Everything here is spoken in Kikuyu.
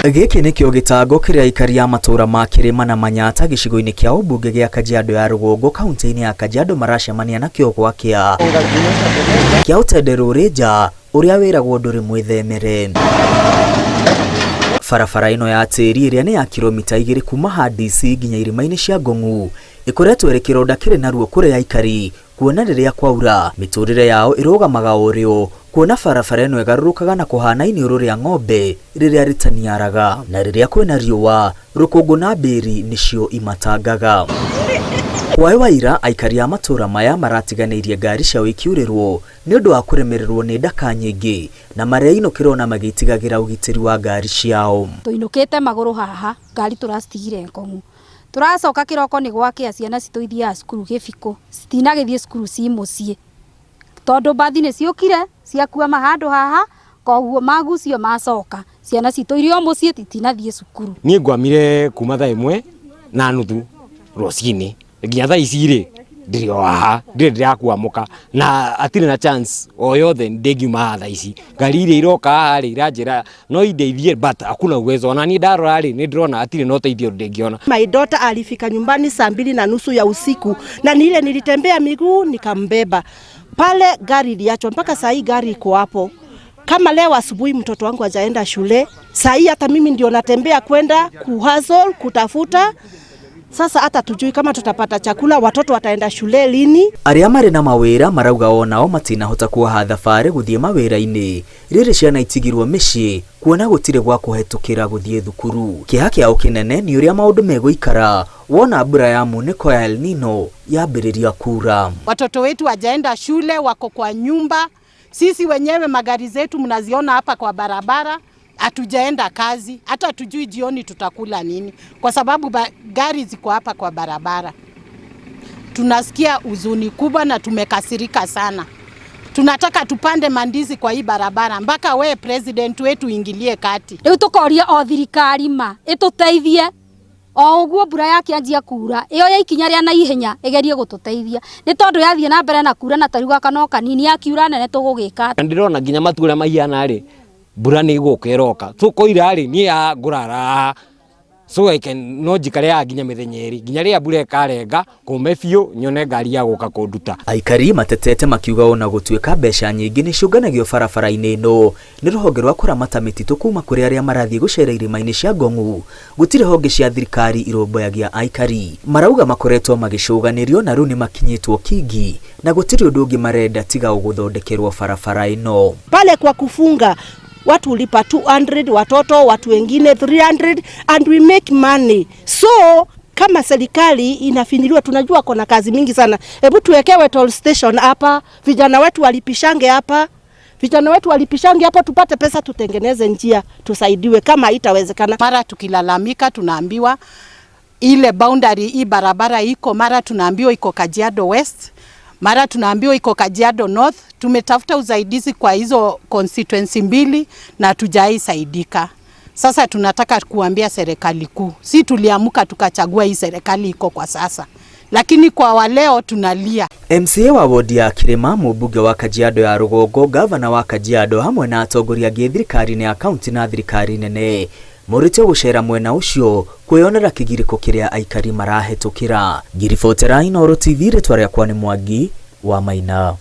Gĩkĩ nĩkĩo gĩtango kĩrĩa aikari a matũũra ma Kĩrĩma na Manyatta gĩcigo-inĩ kĩa ũmbunge gĩa Kajiado ya Rũgongo kaunti-inĩ ya Kajiado maracemania nakĩo gwakĩa kĩa ũtenderũ nja ũrĩa wĩragwo ndũrĩ mwĩthemere. Barabara ĩno ya tĩri ĩrĩa nĩ ya kilomita 2 kuma ha DC nginya irĩma-inĩ cia Ngong'u ĩkoretwo ĩrĩ kĩronda kĩrĩ na ruo kũrĩ aikari kuona rĩrĩa kwaura mĩtũrĩre yao ĩrũgamaga o rĩo kuona barabara ĩno ĩgarũrũkaga na kũhana iniũrũ rĩa ng'ombe rĩrĩa rĩtaniaraga na rĩrĩa kwĩna riũa rũkũngũ na mbĩri nĩcio imatangaga. Kwaĩ waira aikari a matũũra maya maratiganĩirie ngari ciao ikiurĩrwo nĩ ũndũ wa kũremererwo nĩ ndaka nyingĩ na mareinũkĩra ona magĩtigagĩra ũgitĩri wa ngari ciao. Tũinũkĩte magũrũ haha ngari tũracitigire Ngong'u tũracoka kĩroko nĩ gwakĩa ciana citũ ithiaga cukuru gĩbikũ citinagĩthiĩ cukuru ci mũciĩ tondũ mbathi nĩ ciũkire ciakuama handũ haha koguo magucio macoka ciana citũ irĩ o mũciĩ titinathiĩ cukuru. Niĩ ngwamire kuma thaa 1:30 rũcinĩ nginya thaa ici rĩ ndirĩ o haha ndirĩ ndĩrakwamũka na hatirĩ na chance o yothe ndĩngiuma haha thaa ici. Ngari iria iroka haha rĩ iranjĩra no indeithie but hakuna uwezo ona niĩ ndarora rĩ nĩ ndĩrona hatirĩ na ũteithio ndĩngĩona. My daughter alifika nyumbani saa 2:30 ya usiku na ni ile nilitembea miguu nikambeba pale, gari iliachwa mpaka saa hii gari iko hapo. Kama leo asubuhi mtoto wangu hajaenda shule, saa hii hata mimi ndio natembea kwenda kuhustle kutafuta. Sasa hata tujui kama tutapata chakula, watoto wataenda shule lini. Arĩa marĩ na mawĩra marauga onao matinahota kuoha thabarĩ gũthiĩ mawĩra-inĩ rĩrĩ ciana itigirwo mĩciĩ kuona gũtirĩ gwa kũhetũkĩra gũthiĩ thukuru. Kĩeha kĩao kĩnene nĩ ũrĩa maũndũ megũikara wona mbura ya munĩko ya El Nino yambĩrĩria kura. Watoto wetu hawajaenda shule, wako kwa nyumba. Sisi wenyewe magari zetu mnaziona hapa kwa barabara, hatujaenda kazi, hata hatujui jioni tutakula nini, kwa sababu gari ziko hapa kwa barabara. Tunasikia huzuni kubwa na tumekasirika sana. Tunataka tupande mandizi kwa hii barabara mpaka we president wetu ingilie kati. Rĩu tũkoria o thirikari ma ĩtũteithie o ũguo mbura yakĩanjia kura ĩyo ya ikinya rĩa naihenya ĩgerie gũtũteithia nĩ tondũ yathiĩ na mbere na kura na tarĩu gaka no kanini yakiura nene tũgũgĩka atĩa? Ndĩrona nginya matu ũrĩa mahiana rĩ mbura nĩ ĩgũka ĩroka so koira rĩ niĩ haha ngũrara haha so I can no njikare haha nginya mĩthenya 2 nginya rĩrĩa mbura ĩkarenga kũme biũ nyone ngari ya gũka kũnduta. Aikari matetete makiuga ona gũtuĩka mbeca nyingĩ nĩ ciũnganagio barabara-inĩ ĩno nĩ rũhonge rwa kũramata mĩtitũ kuma kũrĩ arĩa marathiĩ gũcera irĩma-inĩ cia Ngong'u gũtirĩ honge cia thirikari irũmbũyagia aikari. Marauga makoretwo magĩcũganĩrio na rĩu nĩ makinyĩtwo kingi na gũtirĩ ũndũ ũngĩ marenda tiga gũthondekerwo barabara ĩno. Pale kwa kufunga watu ulipa 200, watoto watu wengine 300 and we make money. So kama serikali inafinyiliwa, tunajua kuna kazi mingi sana. Hebu tuwekewe toll station hapa, vijana wetu walipishange hapa. Vijana wetu walipishange hapo tupate pesa tutengeneze njia, tusaidiwe kama itawezekana. Mara tukilalamika tunaambiwa ile boundary hii barabara iko, mara tunaambiwa iko Kajiado West, mara tunaambiwa iko Kajiado North. Tumetafuta usaidizi kwa hizo constituency mbili na hatujaisaidika. Sasa tunataka kuambia serikali kuu, si tuliamuka tukachagua hii serikali iko kwa sasa, lakini kwa waleo tunalia. MCA wa wodi ya Kirima, mũmbunge wa Kajiado ya Rũgongo, gavana wa Kajiado hamwe na atongoria angĩ thirikari-inĩ ya kaunti na thirikari nene morĩtio gũcera mwena ũcio kwĩyonera kĩgirĩko kĩrĩa aikari marahetũkĩra. Ngiribotera Inooro TV, rĩtwa rĩakwa nĩ Mwangi wa Maina.